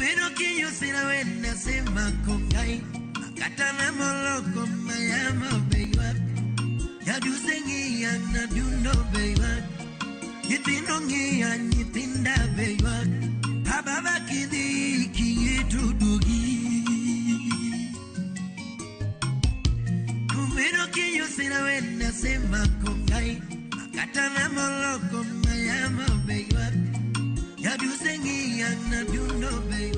Kumeno kinyo sira wenda sema kokai Makatana moloko mayama beiwa Yadusengi yana dundo beiwa Nyithindo ng'iya nyithinda beiwa Ababa kidhi kiyeto dugi Kumeno kinyo sira wenda sema kokai Makatana moloko mayama beiwa Yadusengi yana dundo beiwa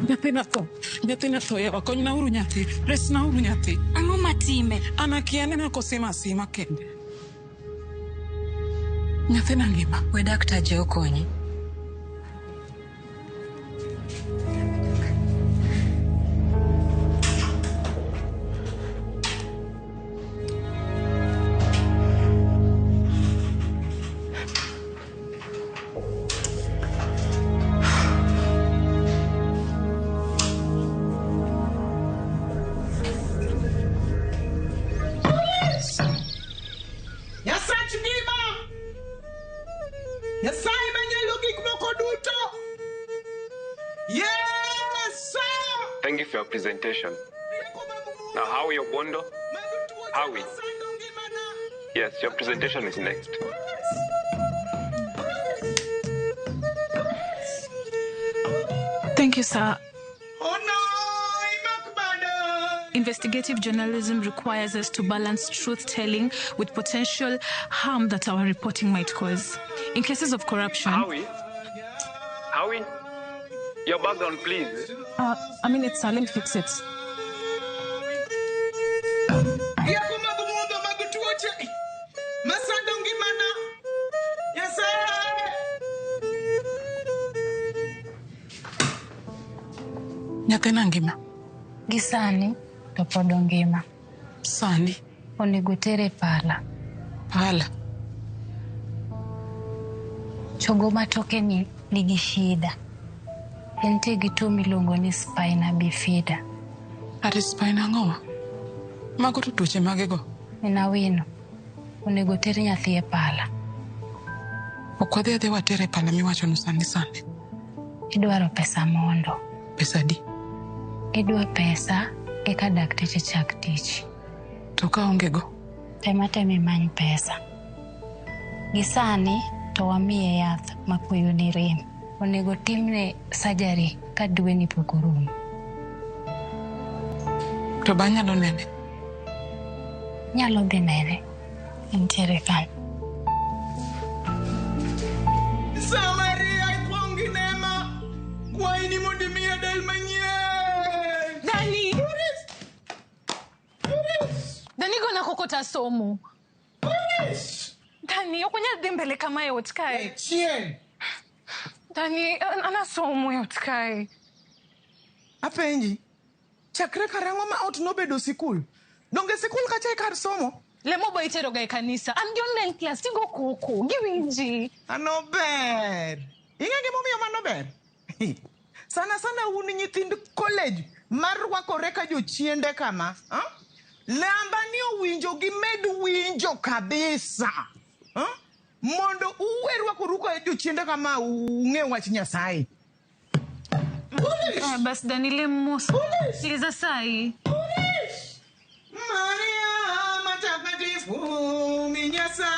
Nyathina tho, nyathina tho yawa, konyna uru nyathi, resna uru nyathi. Ang'o matime? An akia aneno kosima asima kende. Nyathina ngima. We daktache okonyi. Nyasach ngima. Nyasaye manyalo gik moko duto. Yes, sir. Thank you for your presentation. Now, Howie Obondo? Howie. Yes, your presentation is next. Thank you, sir. Investigative journalism requires us to balance truth-telling with potential harm that our reporting might cause. In cases of corruption... Howie? Howie? Your background, please. I mean, it's let me fix it. Nyathina ngima. Gisani to pod ongima. Sani? Onego tere pala. Pala? Chogo matoke ni nigi shida. Entie gi tuo miluongo ni spina bifida. Ati spina ang'owa? Mago to tuoche mage go? Min Awino, onego ter nyathi e pala. Ok wadhi adhi watere e pala miwachono sani sani. Idwaro pesa mondo. Pesa adi? Idwa pesa eka dakteche chak tich. To ka onge go? Tem atema imany pesa. Gi sani to wamiye yath makuoyo ni rem. Onego timne surgery ka dweni pok orumo. To be anyalo nene? Nyalo dhi nene. Entiere kanyo. Samaria ikuong gi nema. Kwayi ni mondo imiya del manyien. Dani! Dani gona kokota somo. Dani, ok wanyal dhi mbele kama e ot kae. Chien. Dani, an asomo e ot kae. Apenji, chakre karang'o ma ot nobedo sikul? Donge sikul kacha e kar somo? Lemo bo iteroga e kanisa. An gi online class, tigo koko, giwinji. Mano ber. Ing'e gimomiyo mano ber? Sana sana un nyithind college marwakore ka jochiende kama. Lamba ni owinjo gimed winjo kabisa. Mondo uwe rwakoru ka jochiende kama ung'e wach Nyasaye. Bas Dani lem mos. Liza sai. Maria Mtakatifu mi Nyasaye.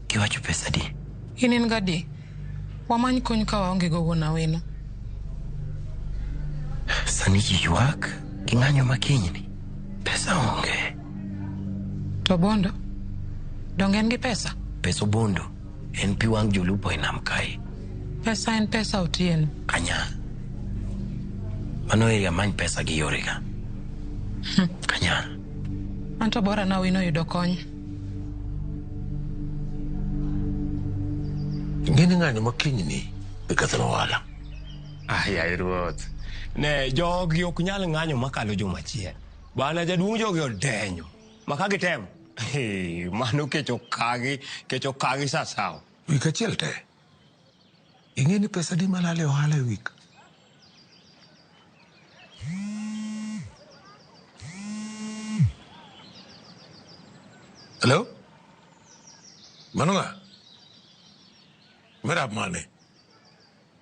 Kiwacho pesa di? In in gadi? Wamany kony ka waonge go wuon Awino. Sani ji ywak gi ng'anyo ma kinyni. Pesa onge. To Bondo? Donge en gi pesa? Pesa Obondo en pi wang' jolupo e nam kae. Pesa en pesa Otieno. Kanyal. Mano eri amany pesa gi yore ga. Kanyal. Anto bora na Awino yudo kony. Ing'e ni ng'anyo ma kinyni dhi ketho ohala. Ai ruoth. Ne jogi ok nyal ng'anyo makalo juma achiel. Bana jaduong' jogi odenyo. Ma ka gitemo. Mano kech okagi sa sawa. Wik achiel te. Ing'e ni pesa di malal e ohala e wik. Hello? Mano ng'a? Merab mane?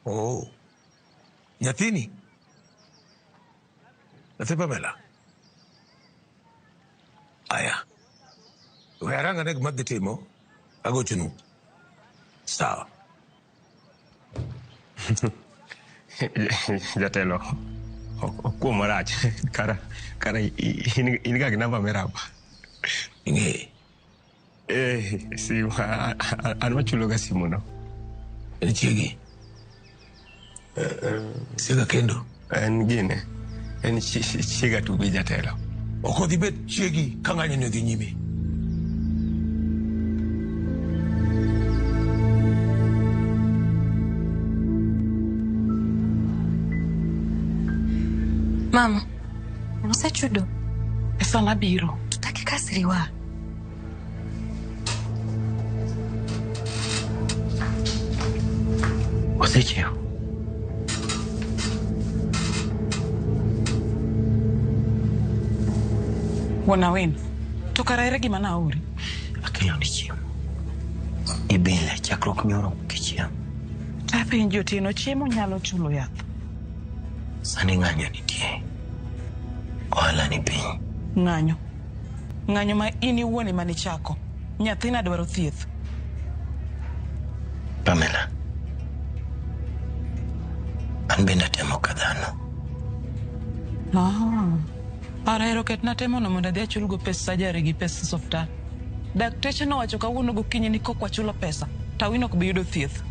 Oh. Nyathini? Nyathi Pamela? Aya. We arang ane gima adhi timo. Agochonu. Sawa. Jatelo, okuo marach. Kara, kara in ga gi namba Merab. Ing'e. Eh, simu, an machulo ga simu no. En chiegi. Chiega kendo. En gine. En chiega tubi jatelo. Ok odhi bet chiegi ka ng'anyo ni odhi nyime. Mama, usechudo? Pesa mabiro. Tutaki kasriwa. Osechiew. Wuon Awino, to kara ere gima naori? Akelo ni chiemo. Ibile chakruok nyoro kichiemo. Tapenji Otieno, chiemo nyalo chulo yath. Sani ng'anyo nitie. Ohala ni piny. Ng'anyo. Ng'anyo ma in iwuon ema nichako. Nyathina dwaro thieth. Pamela. An bende atemo ka dhano. Ah. Ahero ketna temono mondo adhi achulgo pes surgery gi pes osiptal. Dakteche nowacho kawuono gokinyi ni kok wachulo pesa, to Awino ok bi yudo thieth.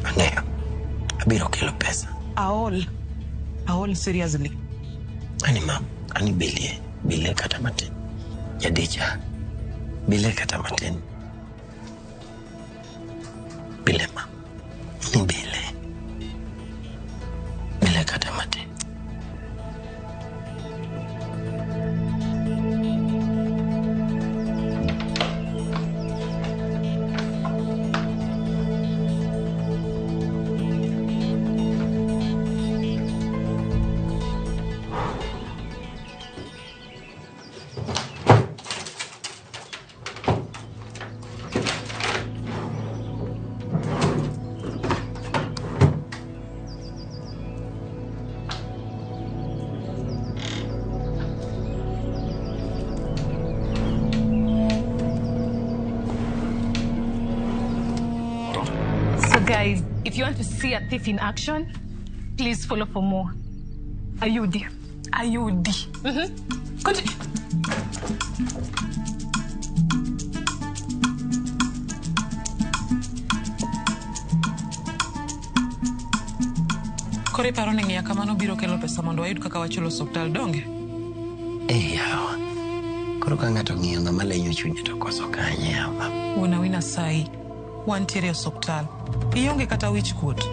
Ang'eyo. Abiro kelo pesa. Aol. Aol seriously. Ani mam, ani bilie. Bile kata matin. Jadicha. Bile kata matin. Bile mam. Ni bile. Bile kata matin. So guys, if you want to see a thief in action, please follow for more. Ayudi. Ayudi. Mm-hmm. Continue. Koro iparo ni ng'iya kamano biro kelo pesa mondo wayud kaka wachulo osiptal donge? Eh, yawa. Koro ka ng'ato ng'iyo ng'ama lenyo chunye to koso kanye yawa. Wuon Awino asayi, wantiere e osiptal. Ionge kata wich kuot.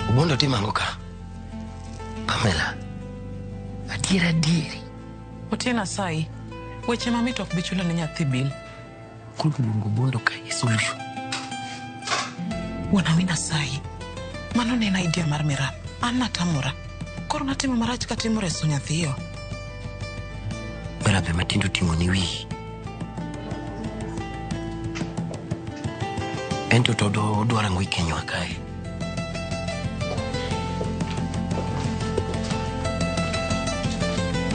Obondo timo ang'o ka? Pamela. Adier adieri. Otieno asayi, weche mamit ok bi chulo ne nyathi bil. Koro luongo Obondo ka e solution. Wuon Awino asayi, mano ne en idea mar Mirab. An natamora. Koro natimo marach katimo reso nyathiyo. Mirab ema tinde oting'o ni wiyi. Ento to odwaro ang'o ikenywa kae?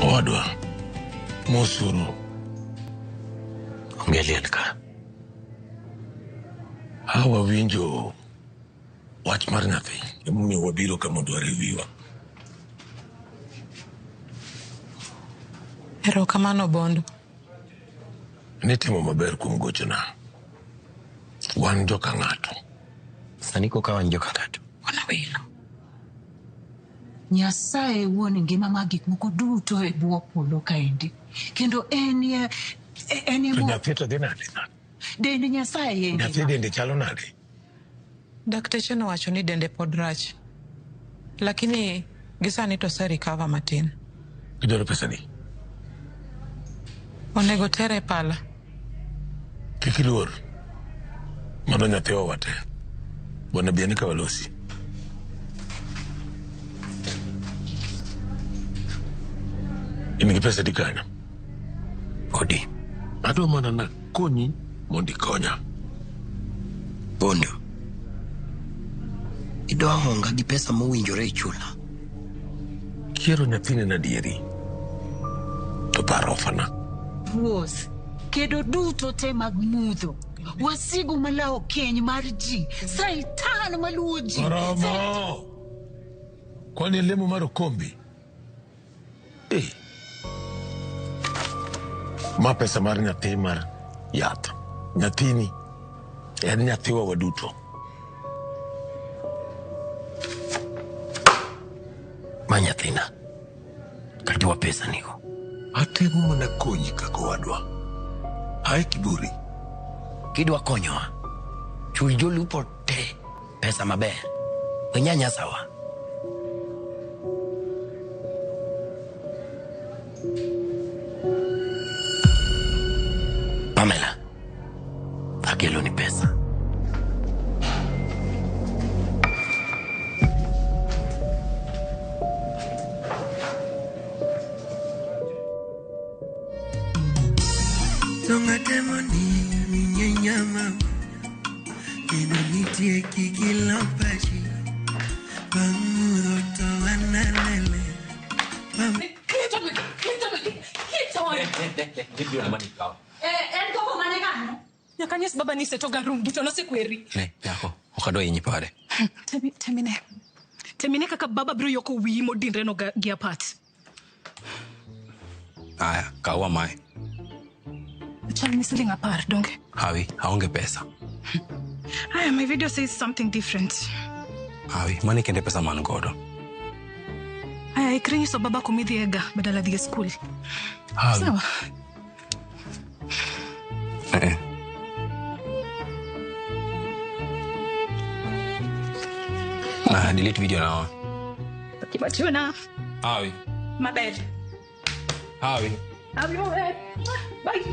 Owadwa, mosuru. Onge liel ka. Hawa winjo wach mar nyathi. Emomiyo wabiro ka mondo wariw wiwa. Erokamano Bondo. Nitimo maber kuom gochona. Wan joka ng'ato. Sani koka wan joka ng'ato. Wuon Awino. Nyasaye wuon ngima mag gik moko duto e bwo polo kaendi. Kendo enie enie To nyathi to dhi nade? Dend Nyasaye e Nyathi ngima. dende chalo nade? Dakteche nowacho ni dende pod rach. Lakini gisani to ose recover matin. Idwaro pesa di? Onego tere e pala. Kik iluor. Mano nyathiwa wate. Bwana biani ka walosi. In gi pesa di kanyo? Odi. Adwa mana nakonyi mondo ikonya. Bondo. Idwa honga gi pesa mowinjore ichula. Kiero nyathini na adieri. To par ofana. Ruoth, kedo duto te mag mudho. Wasigu malawo keny mar ji. Saitan maluwo ji. Oromo! Kwani lemo mar okombe? Eh. Ma pesa mar nyathi mar yath. Nyathini en nyathiwa waduto. Ma nyathina. Katiwa pesa nigo. Atemo mana konyi kaka owadwa. Ae kiburi. Kidwa konyowa, chul jolupo te pesa maber. We nyanyasawa. Pamela, akeloni pesa. Songa temo ni minye nyama Kendo nitie kikilo pachi Bang' mudho to analele En koko mane kanyo? Nyaka nyis baba ni isetoga rum duto nosekweri. Ne, nyako, ok adwa hinyi pare. Temine. Temine kaka baba biro yoko wiyi modinre no gi apat. Aya, kawa mae. Chal ni siling 10, donge? Hawi, aonge pesa. Aya, my video says something different. Hawi, mani kende pesa man godo. Aya, ikri nyiso baba kumidhi ega badala dhi e skul. Hawi. Sawa. Eh. Ah, delete video now. Kimachuna. Hawi, Maber. Hawi. Hawi maber. Bye.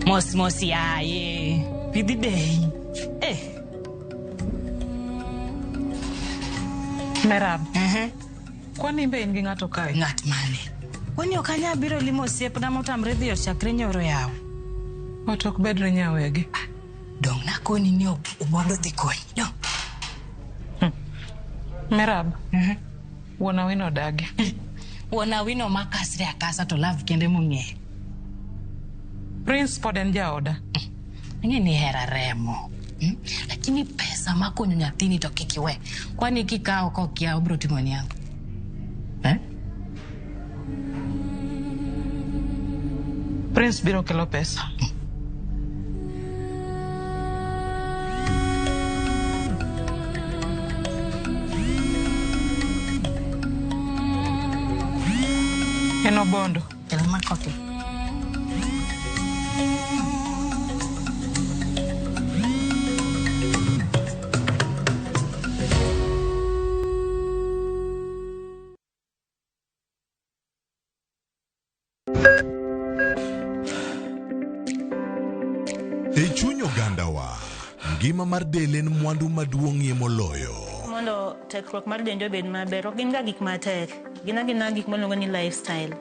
Mos mos yaye. Pidhi bei. Eh. Merab. Kwani imbe in gi ng'ato kae? Ng'at mane? Kwani ok anyal biro limo osiepna motamre dhi ot chakre nyoro yawa. Ot ok bedre nyawegi. Dong nakoni ni Obondo dhi konyi. Dong. Merab. Wuon Awino odagi. Wuon Awino makasre akasa to love kende mong'eyo. Prince pod en jaoda. Ang'e ni hera remo. Lakini pesa makonyo nyathini to kik iwe. Kwani kikawo kokia obiro timoni ang'o? Eh? Prince biro kelo pesa. En Obondo. Kel makoki. E chuny ogandawa, ngima mar del en mwandu maduong'ie moloyo. Mondo tekruok mar dendi obed maber, ok gin ga gik matek. Gin agina gik miluongo ni lifestyle.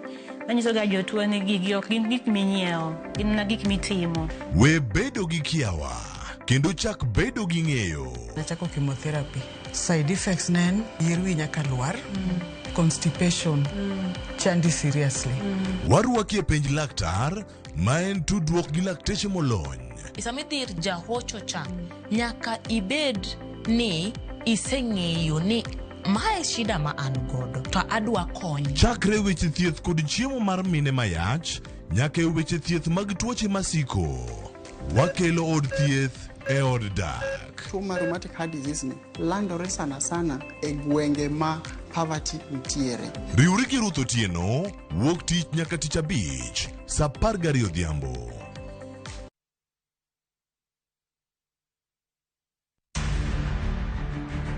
Manyiso ga jotuo ni gigi ok gin gik minyiewo, gin mana gik mitimo. We bedo gi kiawa, kendo chak bedo gi ng'eyo. Nachako chemotherapy. Side effects ne en yier wi nyaka lwar, constipation, chandi seriously. Warwaki e penj laktar, ma en tudruok gi lakteche molony. Sama idhi ir jahocho cha, nyaka ibed ni iseng'eyo ni mae shida ma an godo to adwa kony. Chakre weche thieth kod chiemo mar mine mayach, nyaka e weche thieth mag tuoche masiko. Wakelo od thieth e od dak. Tuo mar rheumatic heart disease ni landore sana sana e gwenge ma poverty nitiere. Riwri gi Ruth Otieno, wuok tich nyaka tich abich, saa 12 odhiambo.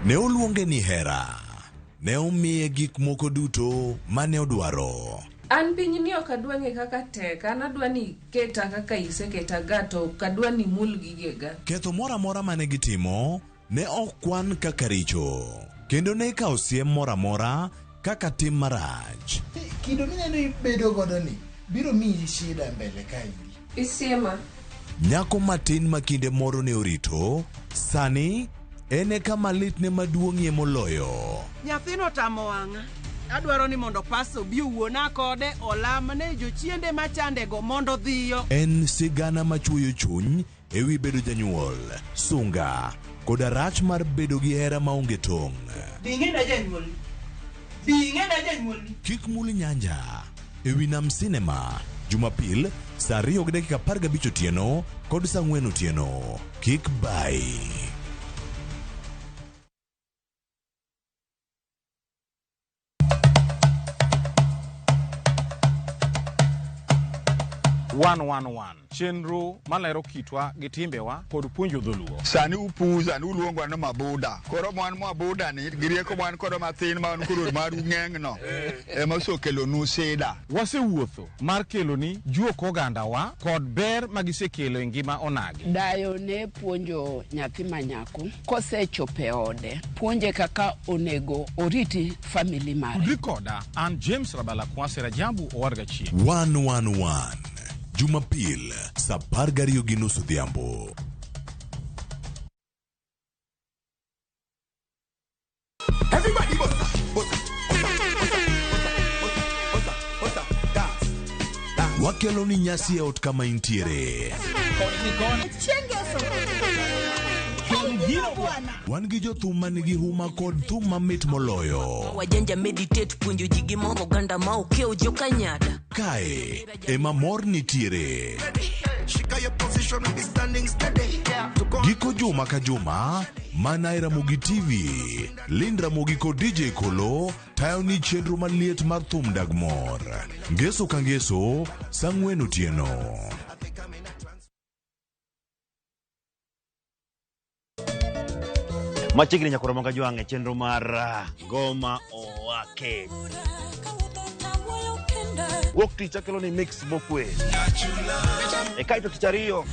Ne oluonge ni hera. Ne omiye gik moko duto mane odwaro. An piny ni ok adwa ng'e kaka tek, an adwa ni keta kaka iseketa ga to ok adwa ni mul gigega. Ketho moro amora mane gitimo ne ok kwan kaka richo, kendo ne ikawo siem moro amora kaka tim marach. Kido mineno ibedo godo ni biro miyi shida mbele kaendi. Isiema. Nyako matin ma kinde moro ne orito, sani en e kama litne maduong'ie moloyo. Nyathino otamo wang'a. Adwaro ni mondo pastor obi owuona kode olamne jochiende machandego mondo dhiyo. En sigana machuoyo chuny ewi bedo janyuol, sunga, koda rach mar bedo gi hera maonge tong'. Bi ing'ena janyuolni. Bi ing'ena janyuolni. Kik mul nyanja ewi Nam Cinema Jumapil saa 2:15 otieno kod saa 4 otieno. Kik bai. One chenro malero kitwa gi timbewa kod puonjo dholuo. Sani upuza ni uluongwa ni mabuda. Koro mwan mabuda ni gi rieko mwan kodo mathin ma wan koro maru ng'eng no ema osekelonu sida. Wasewuotho mar keloni juok ogandawa kod ber magisekelo e ngima onagi. Dayo ne puonjo nyathi ma nyako kosechopo e ode, puonje kaka onego oriti family mare. Tudri koda an James Rabala Kwase Rajabu Owadga Chieng'. 111 Jumapil saa 12:30 odhiambo. Everybody bossa, bossa, bossa, bossa, bossa, bossa, dance. Wakelo ni nyasi e ot kama intiere. Wan gi jothum manigi huma kod thum mamit moloyo. Wajanja meditate puonjo ji gi moro oganda ma okiewo jokanyada. Kae ema mor nitiere. Shika your position, be standing steady. Giko juma ka juma mana e Ramogi TV. Lind Ramogi kod DJ Kolo tayo ni chenro maliet mar thum dag mor. Ngeso ka ngeso saa 4 otieno. Machiegni nyakoro moga jwang' e chenro mar Ngoma Owake. Wuok tich akelo ni mix mokwe. E kaito tich ariyo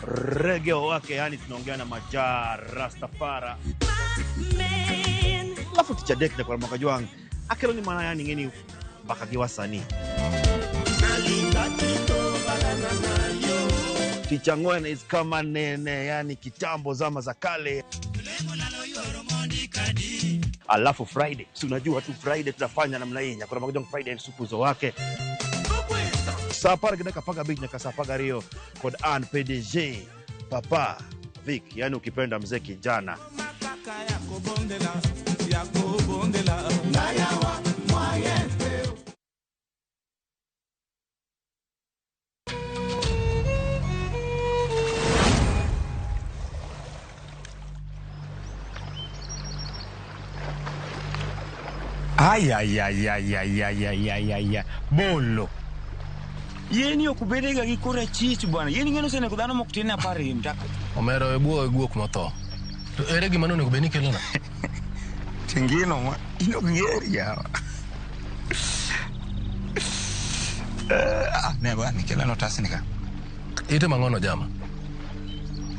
Reggae Owake, yani tunaongea na Maja Rastafara. Alafu tich adek nyakoro moga jwang' akelo ni mana yani ng'eni mbaka gi wasanii. Tich ang'wen is kama nene, yani kitambo zama za kale. Alafu Friday, si unajua tu Friday tunafanya namna hii. Nyakoro moga jwang' Friday supuzo wake. Saa 10:15 nyaka saa 12 kod an PDG Papa Vic, yani ukipenda mzee kijana. Ay, ay, ay, ay, ay, ay, ay, ay, ay, ay. Bolo. Yeni ok bedega gi kora chich bwana. Yeni ng'eno osenego dhano mok tin apar e mtaka. Omera we buo e guok motho. To ere gima nonego bed ni kelona? Tingino ma in ok ng'eri yawa. Ne bwana kelana otasni ka. Ite mang'ono jama.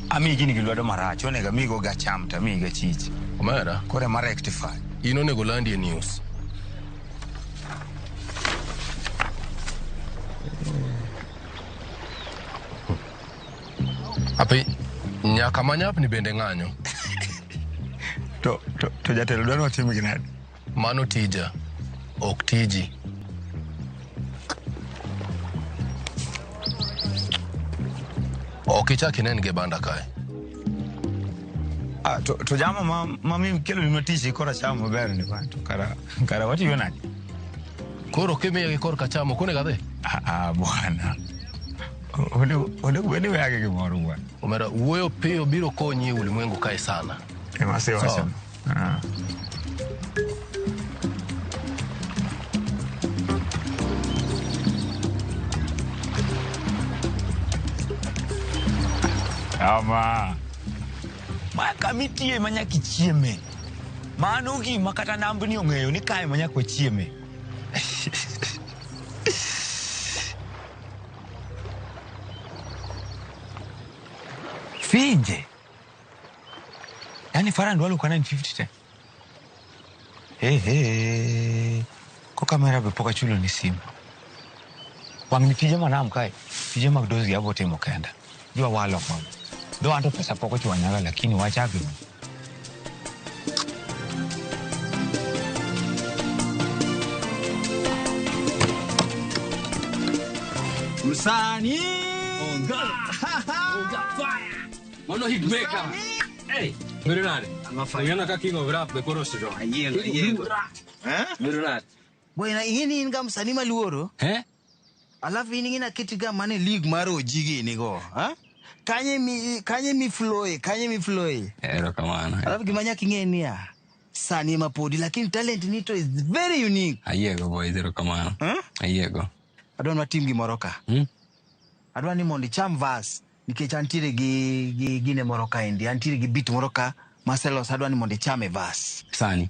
Amiyi gini gi lwedo marach, onego amiyigo gacham to amiyi gachich. Omera. Koro ema rectify. In onego landi e news. Api, nyaka manyap ni bende ng'anyo. To jatelo dwaro watim gi nade? Mano tija, ok tiji. Ok ichak inen gi banda kae. To jama ma mi kelo ni tich kora chamo maber ni ba to kara watiyo nade? Koro kimiye gi korka chamo ok onego adhi? Bwana. Onego bed ni weyage gimoro bwana. Omera, wuoyo piyo biro konyi e ulimwengu kae sana. Ema asewacho. Ama. Ma kamitie ma nyaka ichieme. Mano gima kata nambni ong'eyo ni kae ma nyaka wachieme. Finje. Yaani Farah dwaro ka 950 te. Hey, hey. Ko kamera be pok achulo ni simu. Wang'ni tije manam kae, tije mag dozi abo timo kenda. Dwa walo kod. Dho anto pesa pok ochwanyaga lakini wachagi. Msanii! Onga! Onga fire! Mano hitmaker. Hey, bedo nade? Ang'ena ka king of rap be koro osiro. Ayiengo, ayiengo. Eh? Bedo nade? Bwana ing'eni in ga msanii maluoro. Eh? Alafu in ing'ina keti ga mane league mar OG gini go, ha? Kanye mi flow, kanye mi flow. Erokamano. Alafu gima nyaka ing'e niya, sani ema podi lakini talent ni to is very unique. Ayiego boys, erokamano. Eh? Ayiego. Adwa ni watim gimoro ka. Adwa ni mondo icham verse nikech antiere gi gine moro kaendi, antiere gi beat moro ka maseloso, adwa ni mondo ichame verse. Sani.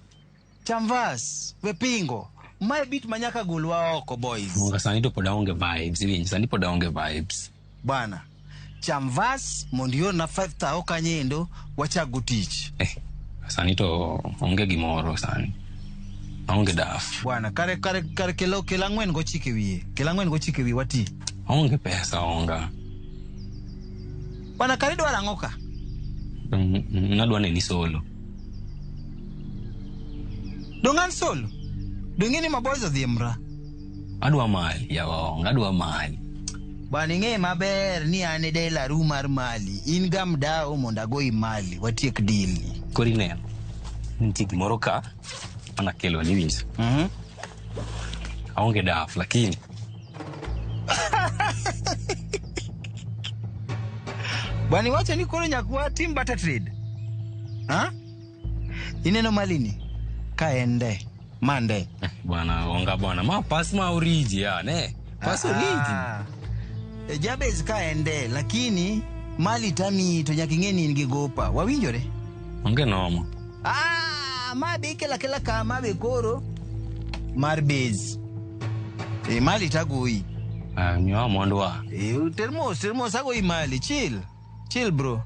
Cham verse, we pingo. Mae beat ma nyaka golwa oko boys. Monga sani to pod aonge vibes, iwinjo? Sani pod aonge vibes. Bwana, cham verse mondo iorna 5000 kanyo wachak go tich. Sani to onge gimoro sani. Aonge daf. Bwana, kare kelo 4.9 wiye. Kelo 4.9 wiye wati. Aonge pesa onga. Bwana, kare dwaro ang'o ka? Nadwa neni solo. Dong an solo? Dong ni maboys odhi e mra? Adwa mali, yawa onga, adwa mali. Bwana, ing'e maber ni an e delaru mar mali. In ga mdao mondo agoyi mali, watiek deal ni. Koro ineno, nitie gimoro ka manakelo ni winjo. Aonge daf lakini. Bwana, iwacho ni koro nyaka watim barter trade. Ha? Ineno malini? Ka en de, mande. Bwana, onga bwana, ma pas ma oriji ya, ne? Pas oriji. E jabez ka en de, lakini mali tami to nyaka ing'e ni in gi gopa. Wawinjore? Onge noma. Ah, ma be ikelo akela ka, ma be koro mar base. E mali tagoyi. Ah, miwa mondo wa. E termos agoyi mali, chill. Chill bro.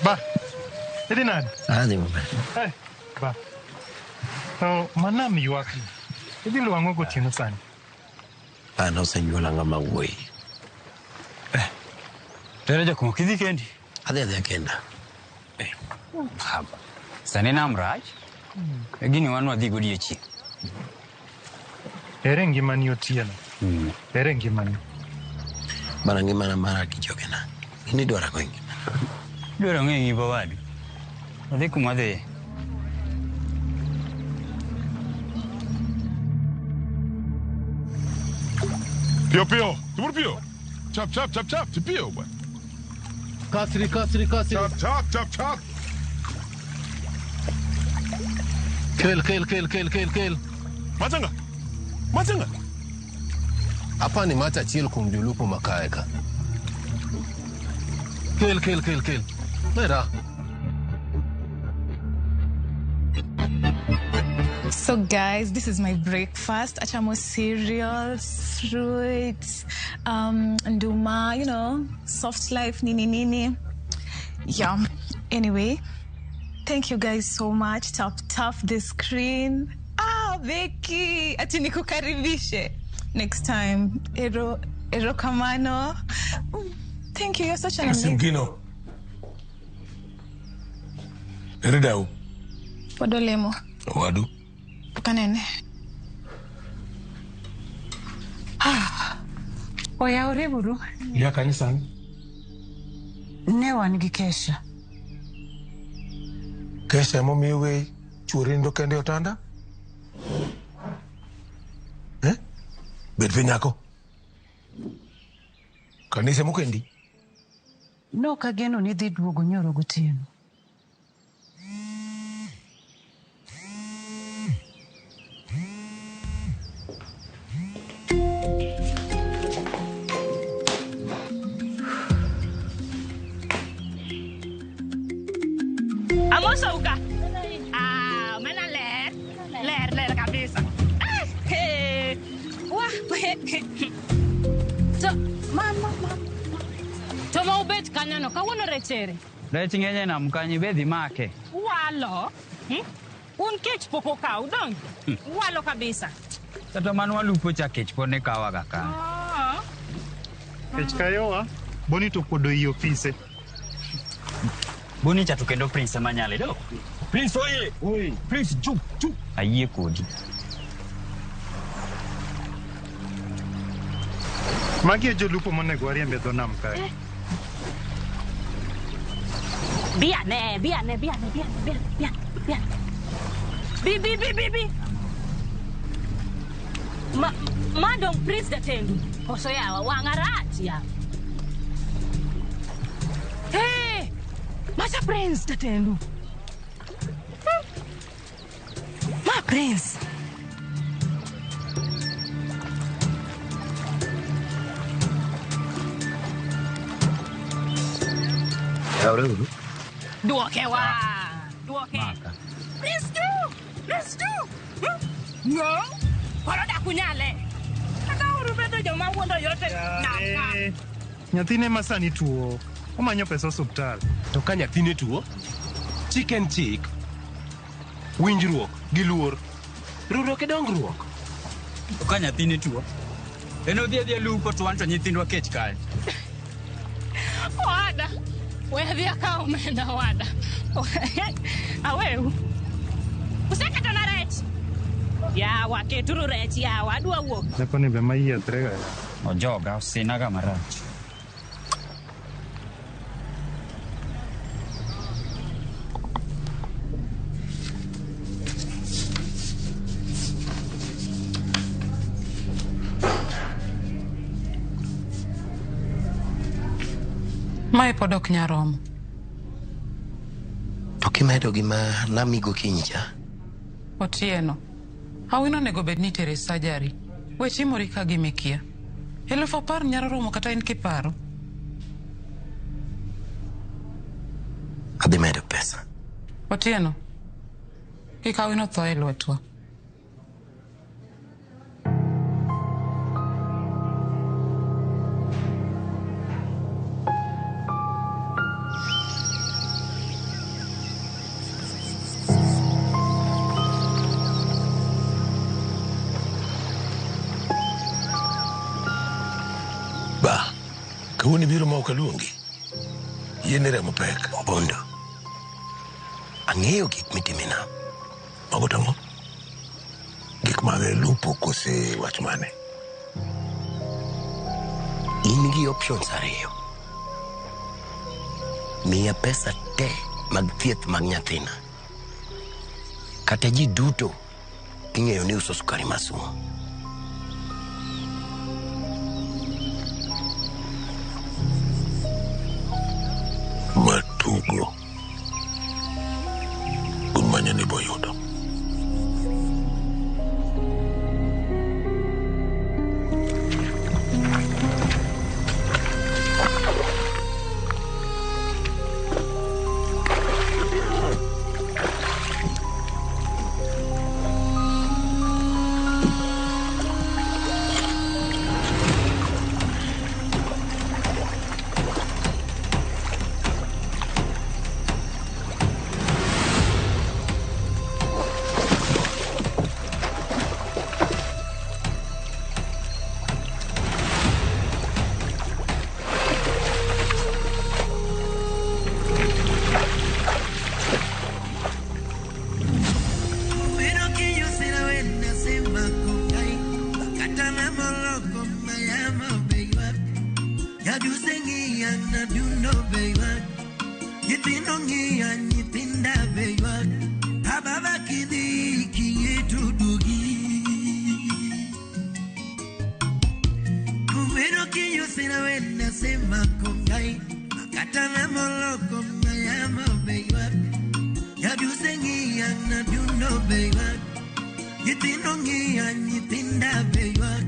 Ba, idhi nade? Adhi maber. Eh, ba. To manam ywak. Idhi luwo ang'o gotieno sani? An osenyuola ng'ama wuoyi. Tere jakuo, kidhi kendi? Adhi adhiya kenda. Baba, sani nam rach. E gini wan wadhi godiechieng'. Ere ngimani Otieno? Ere ngimani? Bana ngimana marach gi jogena. In idwaro ang'o e ngimana? Idwaro ang'o e ngima wadu? Wadhi kuma wadhiye. Pio pio, timur pio. Chap chap chap chap, tipio bwana. Kasri kasri kasri. Chap chap chap chap. Kel kel kel kel kel kel. Machanga. Machanga. Hapa ni mata achiel kuom jolupo ma kae ka. Kel kel kel kel. Mera. So guys, this is my breakfast. Achamo cereals, fruits, nduma, you know, soft life, nini nini. Yeah. Anyway, thank you guys so much. Tap tap the screen. Ah, Becky, ati nikukaribishe next time. Ero kamano. Thank you. You're such an amazing. Simkino. Ere dau. Podolemo. Wadu. Kanene. Ah. Oyawre buru. Ya kanisa. Ne wan gi kesha. Kesha emomiyo we chuori nindo kende e otanda? Bed piny nyako. Kanise mokendi. Nok ageno ni dhi duogo nyoro gotieno. Amoso uka. Ah, mana ler. Ler, ler kabisa. Ah, hey. Wah. To mama mama. To ma ubet kanyono kawuono rechere. Rech ng'eny e nam kanyo ibedhi make. Walo. Un kech pok okaw dong. Walo kabisa. Kata mano walupo cha kech pod ne kawaga kanyo. Ah. Kech kayowa, Boni to okuodo i ofise. Boni cha to kendo Prince ema nyale do. Prince oye! Oye! Prince ju ju. Ayie kodi. Magi e jolupo monego wariemb e dho nam kae. Biane, biane, biane, biane, biane, biane, biane. Bi, bi, bi, bi, bi. Ma, ma dong Prince jatendu. Koso yawa, wang'a rach yawa. Hey! Macha Prince jatendu. Ma Prince. Yaure uru. Duoke wa. Duoke. Prince do. Prince do. No. Koro dak unyale. Kaka uru bedo joma wuondo yote naka. Nyathine ma sani tuo, omanyo pesa osuptal. To ka nyathine tuo, chik en chik. Winjruok gi luor. Riwruok e dongruok. To ka nyathine tuo, en odhi adhiya lupo to wan to nyithindwa kech kae. Owada. We adhi akaw omenda owada. Aweu. Useketona rech. Yawa, keturu rech yawa, adwa wuok. Nyakoni be mayiethre ga. Ojoga, osinaga marach. Mae pod ok nyal romo. To kimedo gi ma nami gokinyi cha. Otieno, Awino onego bed ni itere surgery. We timori ka gima ikia. 10,000 nyalo romo kata in kiparo. Adhi medo pesa. Otieno, kik Awino tho e lwetwa. Ba, kawuono ibiro ma ok aluongi. Yieni remo pek. Obondo. Ang'eyo gik mitimo e nam. Mago tang'o? Gik mag lupo kose wach mane? In gi options ariyo. Miya pesa te mag thieth mag nyathina. Kata ji duto ing'eyo ni uso sukari masumo. Matugo. Gumanya ni boyudo. Makata na moloko mayamo be ywak. Nyaduse ng'iya nyadundo be ywak. Nyithindo ng'iya nyithinda be ywak.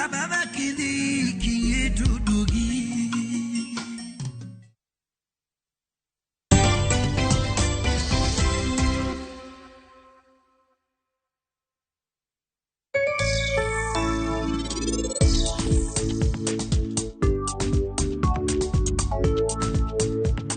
Ababa kidhi kiyie to duogi.